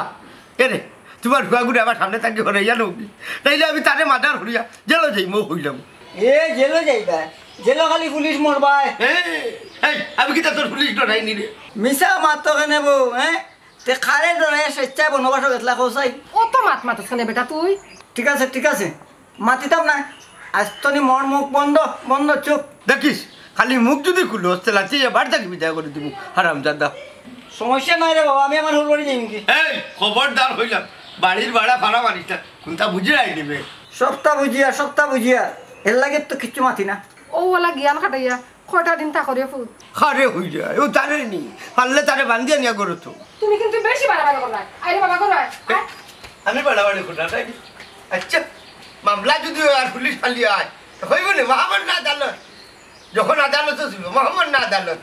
এরে, তুমার ফুয়াগুরে আমার সামনে থাকি হরাইয়া নেও কি? নাইলে আমি তারে murder করিয়া জেলো যাইমু কইলাম। এ, জেলো যাইবায়? জেলো খালি পুলিশ মরবায়। এ, এই, আমি কিতা তোর পুলিশ ডরাই নি রে? মিছা মাতো কেনে বউ, হ্যাঁ? তে কারে ডরাইয়া স্বেচ্ছায় বনবাসো গেছলা কও চাই? অত মাত মাতস কেনে বেটা তুই? ঠিক আছে, ঠিক আছে। মাতিতাম না। আইজ তনে মোর মুখ বন্ধ, বন্ধ, চুপ। দেখিস, খালি মুখ যদি খুলস, তে লাথি দিয়া বাড়ি থাকি বিদায় করি দিমু, হারামজাদা। সমস্যা নাই রে বাবা, আমি আমার হউর বাড়ি যাইমু কি। এই, খবরদার কইলাম, বাড়ির ভাড়া ফাড়া মারিস না, কুনতা বুঝিয়া আই দিবে। সবতা বুঝিয়া, সবতা বুঝিয়া, এর লাগি তো কিচ্ছু মাতি না। অউ ওলা জ্ঞান খাটাইয়া কয়টা দিন থাকো রে ফুত। আরে হই যায়, ও তারে নি, পারলে তারে বান্ধিয়া নিয়া করো তো। তুমি কিন্তু বেশি বাড়াবাড়ি করলায়। আরে বাবা, করো আয়। আয়। আমি বাড়াবাড়ি করলাম, তাই নি? আচ্ছা, মামলা যদি অয় আর পুলিশ ফালিয়া আয়, তে অইবো নি? মহামান্য আদালত। যখন আদালত ছিল, মহামান্য আদালত।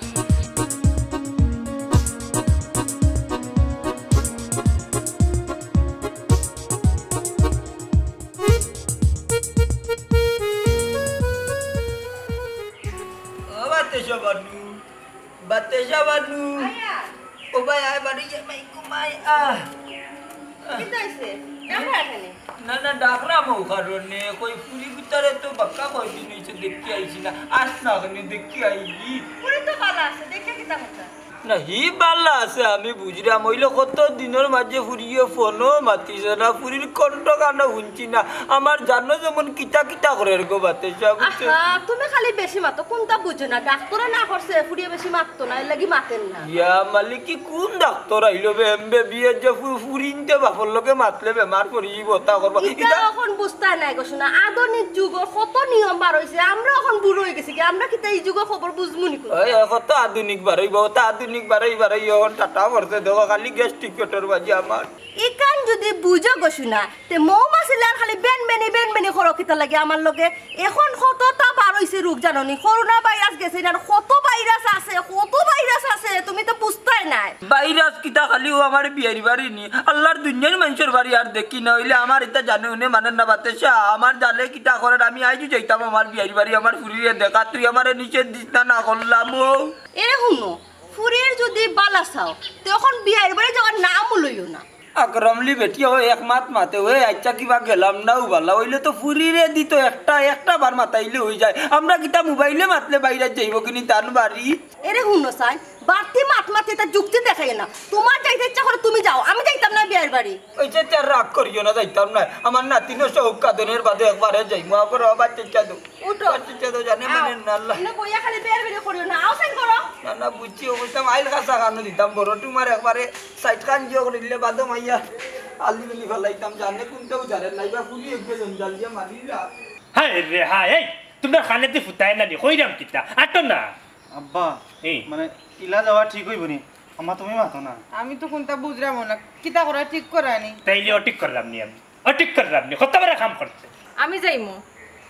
ও বাতেশা বানু, বাতেশা বানু। আয়া। ও ভাই, আয় বাড়ি যা, ভাই, ঘুমাই, আহ। কিতা অইছে? ডাকরা কেনে? না, না, ডাকরাম অউ কারণে, কই ফুরি ভিতরে তো বাক্কা কয়দিন অইছে দেখি আইছি না, আস না কেনে দেখি আইবি। ফুরি তো ভালা আছে, দেখি কিতা কথা? না, হি ভালা আছে, আমি বুঝরাম। অইলে কত দিনর মাঝে ফুরিয়ে ফোনও মাতিছে না, ফুরির কণ্ঠ কানো হুনছি না। আমার জানো যেমন কিতা কিতা করের গো বাতেশা, বুঝছো? আহা, তুমি খালি বেশি মাতো, কুনতা বুঝো না? ডাক্তরে না করছে, ফুরিয়ে বেশি মাততো না, এর লাগি মাতের না। ইয়া মালিকি, কুন ডাক্তর আইলো বে, এমবিবিএস যে ফু-, ফুরিন্তে বাপর লগে মাতলে বেমার পড়ি যাইবো, তা করবো। ইতা ইতা অখন বুঝতায় নায় গো সোনা, আধুনিক যুগর কত নিয়ম বার অইছে, আমরা অখন বুড়া অই গেছি কি, আমরা কিতা ই যুগর খবর বুঝমু নি কুনতা? ওই, ওই, কত আধুনিক বারইবো, অত আধুনিক বারই বারই অখন টাটা পড়ছে, দেখো খালি গ্যাস্ট্রিক পেটর মাঝে আমার। ইখান যদি বুঝো গো সোনা, তে মৌমাছিলার খালি বেনবেনি বেনবেনি করো কিতা লাগি আমার লগে? অখন কততা বার অইছে রোগ জানো নি? করোনা ভাইরাস গেছে না, কত ভাইরাস আছে, কত ভাইরাস আছে, তুমি তো বুঝতায় নায়। ভাইরাস কিতা খালি অউ আমার বিয়াইর বাড়ি নি? আল্লার দুনিয়ার মানষর বাড়ি আর দেখি না, অইলে আমার ইতা জানে হুনে মানইন না বাতেশা। আমার জানে কিতা করের, আমি আইজউ যাইতাম আমার বিয়াইর বাড়ি, আমার ফুরিরে দেখা, তুই আমারে নিষেধ দিস না, না করলাম অউ। এরে হুনো, ফুরির যদি ভালা চাও, তে অখন বিয়াইর বাড়ি যাওয়ার নামও লইও না। আকরামলি বেটি, ও এক মাত মাতে, ওই আচ্ছা কিবা গেলাম না, ও বালা, অইলে তো ফুরিরে দিত একটা, একটা বার মাতাইলে অই যায়। আমরা কিতা মোবাইলে মাতলে বাইরে যাইব কিনি তান বাড়ি? এরে হুনো চাই, বাড়তি মাত মাতে তার যুক্তি দেখাই না। তোমার যাইতে ইচ্ছা করে তুমি যাও, আমি যাইতাম না বিয়ার বাড়ি। ওই যে তার রাগ করিও না, যাইতাম না। আমার নাতিনও শখ কাঁদনের বাদে একবারে যাইমু, আবার আবার চেষ্টা দেবো। উঠো। বাচ্চা তো জানে আও। মানে না আল্লাহ। ইনো বইয়া খালি বের বের করিও না। আও সাইন করো। না, না, বুঝছি, অবস্থা মাইল কাঁচা কানো দিতাম, বড় তোমার একবারে সাইড খান জিও করে দিলে বাদে মাইয়া আলি মিলি ফালাইতাম, জানে কোনটাও জানে না, এবার পুলি একটু জঞ্জাল দিয়ে মারি যা। হায় রে হায়, এই, তোমরা খানে দি ফুতায় না নি, কইরাম কিতা? আটো না। আব্বা, এই। মানে, ইলা যাওয়া ঠিক অইব নি? আম্মা, তুমি মাতো না। আমি তো কোনটা বুঝলাম না, কিতা করা ঠিক করা নি? তাইলে অ ঠিক করলাম নি আমি। অ ঠিক করলাম নি, কত বড় কাম করছে। আমি যাইমু,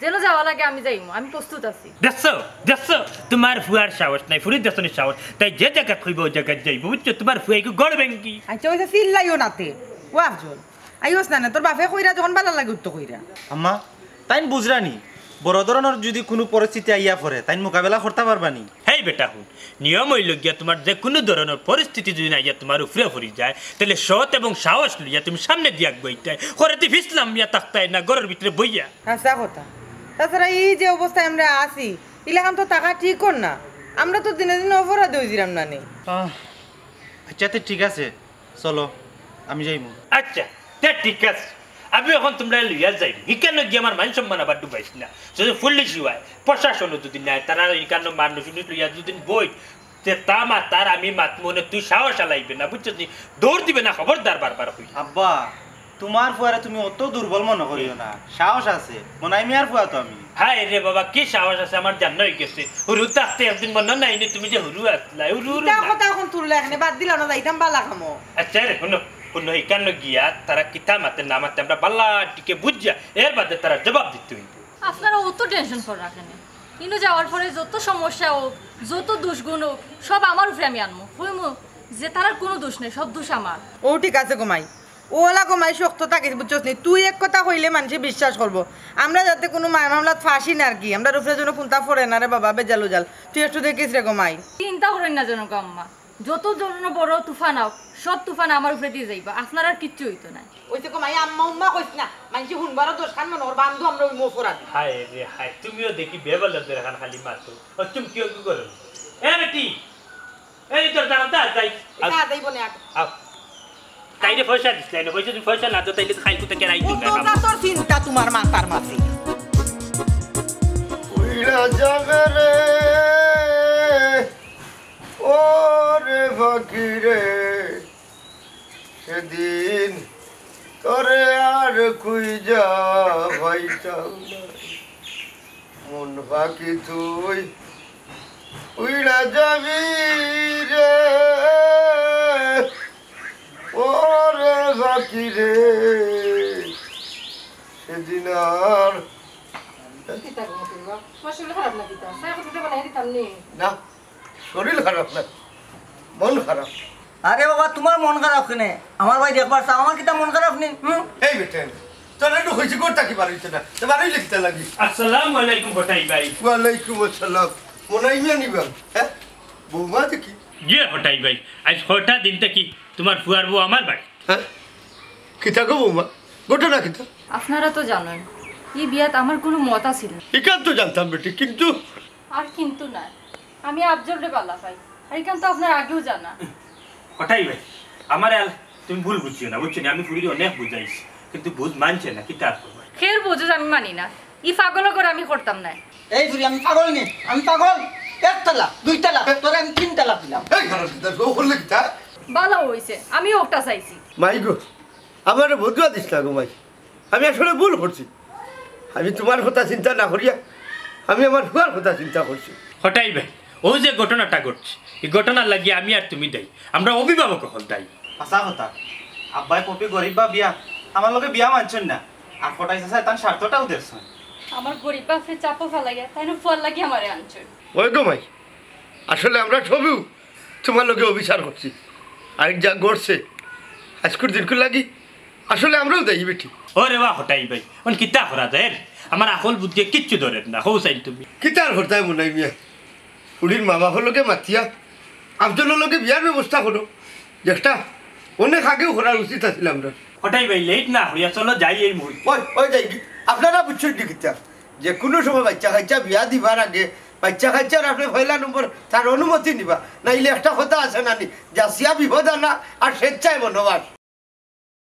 যেন যাওয়া লাগে আমি যাইমু, আমি প্রস্তুত আছি। দেখছো, দেখছো, তোমার ফুয়ার সাহস নাই, ফুরির দেখছো নি সাহস, তাই যে জায়গা কইব ওই জায়গায় যাইব, বুঝছো? তোমার ফুয়া একটু গড় ভেঙ্গি। আচ্ছা, ওই যে চিল্লাইও নাতে, ও আফজল, আইওস না না, তোর বাপে কইরা যখন বালা লাগে উত্তর কইরা। আম্মা, তাইন বুঝরা নি, বড় ধরনের যদি কোনো পরিস্থিতি আইয়া পড়ে, তাইন মোকাবেলা করতে পারবা নি? হেই বেটা হুন, নিয়ম অইল গিয়া তোমার যে কোনো ধরনের পরিস্থিতি যদি না আইয়া তোমার উপরে পড়ি যায়, তাহলে সৎ এবং সাহস লইয়া তুমি সামনে দিয়া আগুয়াইতায়, করে দি ফিসলাম ইয়া থাকতায় না ঘরের ভিতরে বইয়া। হাছা কথা। তাছাড়া এই যে অবস্থায় আমরা আছি, ইলাখান তো থাকা ঠিক কর না। আমরা তো দিনে দিনে অপরাধ অইছিলাম না নি। আহ, আচ্ছা, তে ঠিক আছে, চলো, আমি যাইমু। আচ্ছা, তে ঠিক আছে, আমি এখন তোমরা লইয়া যাই। হিকানো গিয়া আমার মান সম্মান আবার ডুবাইস না। যদি পুলিশ হয়, প্রশাসন যদি নেয়, তারা হিকানো মানুষ উনিশ লইয়া দুদিন বই, তে তা মাতার আমি মাত মনে তুই সাহস আলাইবে না, বুঝছস নি? দৌড় দিবে না, খবরদার বারবার কই। আব্বা, তোমার ফুয়ারে তুমি অত দুর্বল মনে করিও না, সাহস আছে, মনাই মিয়ার ফুয়া তো আমি। হায় রে বাবা, কি সাহস আছে, আমার জানা অই গেছে। হুরু থাকতে একদিন মনে নাই নি তুমি যে হুরু আছলা, হুরু হুরু ইতা না। কথা এখন তুললে এখানে বাদ দিলাম না, যাইতাম বালা কামো। আচ্ছা রে, হুনো, হুনো, হিকানো গিয়া তারা কিতা মাতে না মাতে আমরা বালা টিকে বুঝিয়া, এর বাদে তারা জবাব দিতে অইব। আপনারা অত টেনশন করে রাখেন না। ইনো যাওয়ার পরে যত সমস্যা হোক, যত দুষগুণ হোক, সব আমার উপরে আমি আনমু। কইমু যে তারার কোনো দোষ নাই, সব দোষ আমার। ও ঠিক আছে গো মাই, ও ওলা গো মাই শক্ত থাকিস, বুঝছস নি? তুই এক কথা কইলে মানষে বিশ্বাস করবো। আমরা যাতে কোনো মায় মামলাত ফাঁসি না আর কি, আমরার উপরে যেন কুন্তা পড়ে না রে বাবা, বেজাল উজাল। তুই একটু দেখিস রে গো মাই। চিন্তা করেন না যেন গো আম্মা, যত ধরনের বড় তুফান হোক, সব তুফান আমার উপরে দিয়া যাইবা, আপনারার কিচ্ছু অইতো না। ওই যে গো মাই, আম্মা উম্মা কইস না, মানষে হুনবারও দোষ খান মনে করবা, আন্দু আমরা ওই মোফরা দি। হায় রে হায়, তুমিও দেখি বেবলদের খান খালি মাতো। ও তুমি কি কি করো? এ বেটি, এই তোর দাঁড়ান, তা যাই। আও। তা যাইব না আর। আও। তাইলে পয়সা দিস, তাইলে পয়সা, তুমি পয়সা না দাও, তাইলে তো খাইল কোথায় কেরাই দিও না। কত জাতর চিন্তা তোমার মাথার মাঝে। উইড়া যাবে রে, ও রে ফাকি রে, সেদিন তোরে আর খুইজা পাইতাম না। মন ফাকি তুই উইড়া যাবি রে, ও রে ফাকি রে, সেদিন আর কিতা গো মতিন বাপ? তোমার শরীর খারাপ না কিতা? চা কফি বানাই দিতাম নি? না, শরীর খারাপ না, মন খারাপ। আরে বাবা, তোমার মন খারাপ কেনে? আমার ভাই দেখবার চাও, আমার কিতা মন খারাপ নি? হুম? এই বেটা, তোর একটু হইছে, ঘর থাকি বার হইছে না, তো বার হইলে কিতা লাগি? আসসালামু আলাইকুম কটাই ভাই। ওয়ালাইকুম আসসালাম। মনাই মিয়া নি বা? হ্যাঁ, বৌমা দেখি। ইয়ে কটাই ভাই, আজ কটা দিন থাকি তোমার ফুয়ার বউ আমার বাড়ি। হ্যাঁ, কিতা গো বৌমা, ঘটনা কিতা? আপনারা তো জানেন, এই বিয়াত আমার কোনো মত আছিল না। ইখান তো জানতাম বেটি, কিন্তু আর কিন্তু না, আমি আফজলরে বালা পাই, আর ইখান তো আপনার আগেও জানা। কটাই ভাই, আমারে আল তুমি ভুল বুঝিও না, বুঝছো নি? আমি ফুরিরে অনেক বুঝাইছি, কিন্তু বুঝ মানছে না, কিতা আর করবো? খের বুঝুস আমি মানি না, ই পাগল করে আমি করতাম না। এই ফুরি, আমি পাগল নি, আমি পাগল। এক তালাক, দুই তালাক, তোরে আমি তিন তালাক দিলাম। এই ঘরে কিতা, ও করলে কিতা? বালা হইছে, আমি ওটা চাইছি। মাই গো, আমারে বদুয়া দিস না গো মাই। আমি আসলে ভুল করছি। আমি তোমার কথা চিন্তা না করিয়া আমি আমার ফুয়ার কথা চিন্তা করছি। কটাই ভাই, ও যে ঘটনাটা ঘটছে, এই ঘটনার লাগি আমি আর তুমি দায়ী, আমরা অভিভাবক অকল দায়ী। হাছা কথা, আব্বায় পপি গরিব বা বিয়া, আমার লগে বিয়া মানছইন না, আর কটাই চাচায় তান স্বার্থটাও দেখছইন। আমার গরিব বাপরে চাপো ফালাইয়া তাইন ফুয়ার লাগি আমারে আনছইন। ওই গো মাই, আসলে আমরা সবেউ তোমার লগে অবিচার করছি। আর যা ঘটছে আইজকুর দিনকুর লাগি, আসলে আমরাও দায়ী বেটি। ওরে বা কটাই ভাই, অন কিতা করা যায় রে? আমার আকল বুদ্ধিয়ে কিচ্ছু ধরের না, কও চাইন তুমি। কিতা আর করতায় মনাই মিয়া, ফুরির মা বাপর লগে মাতিয়া আফজলর লগে বিয়ার ব্যবস্থা করো। যেটা অনেক আগেউ করার উচিত আছিল আমরার। কটাই ভাই, লেট না করিয়া চলো যাই এই মুহূর্তে। ওই, ওই যাই, আপনারা বুঝছইন নি কিতা? যে কুনু সময় বাইচ্চা কাইচ্চা বিয়া দিবার আগে বাইচ্চা কাইচ্চার আপনে পয়লা নম্বর তার অনুমতি নিবা, নাইলে একটা কথা আছে না নি, যাচিয়া বিপদ আনা আর স্বেচ্ছায় বনবাস।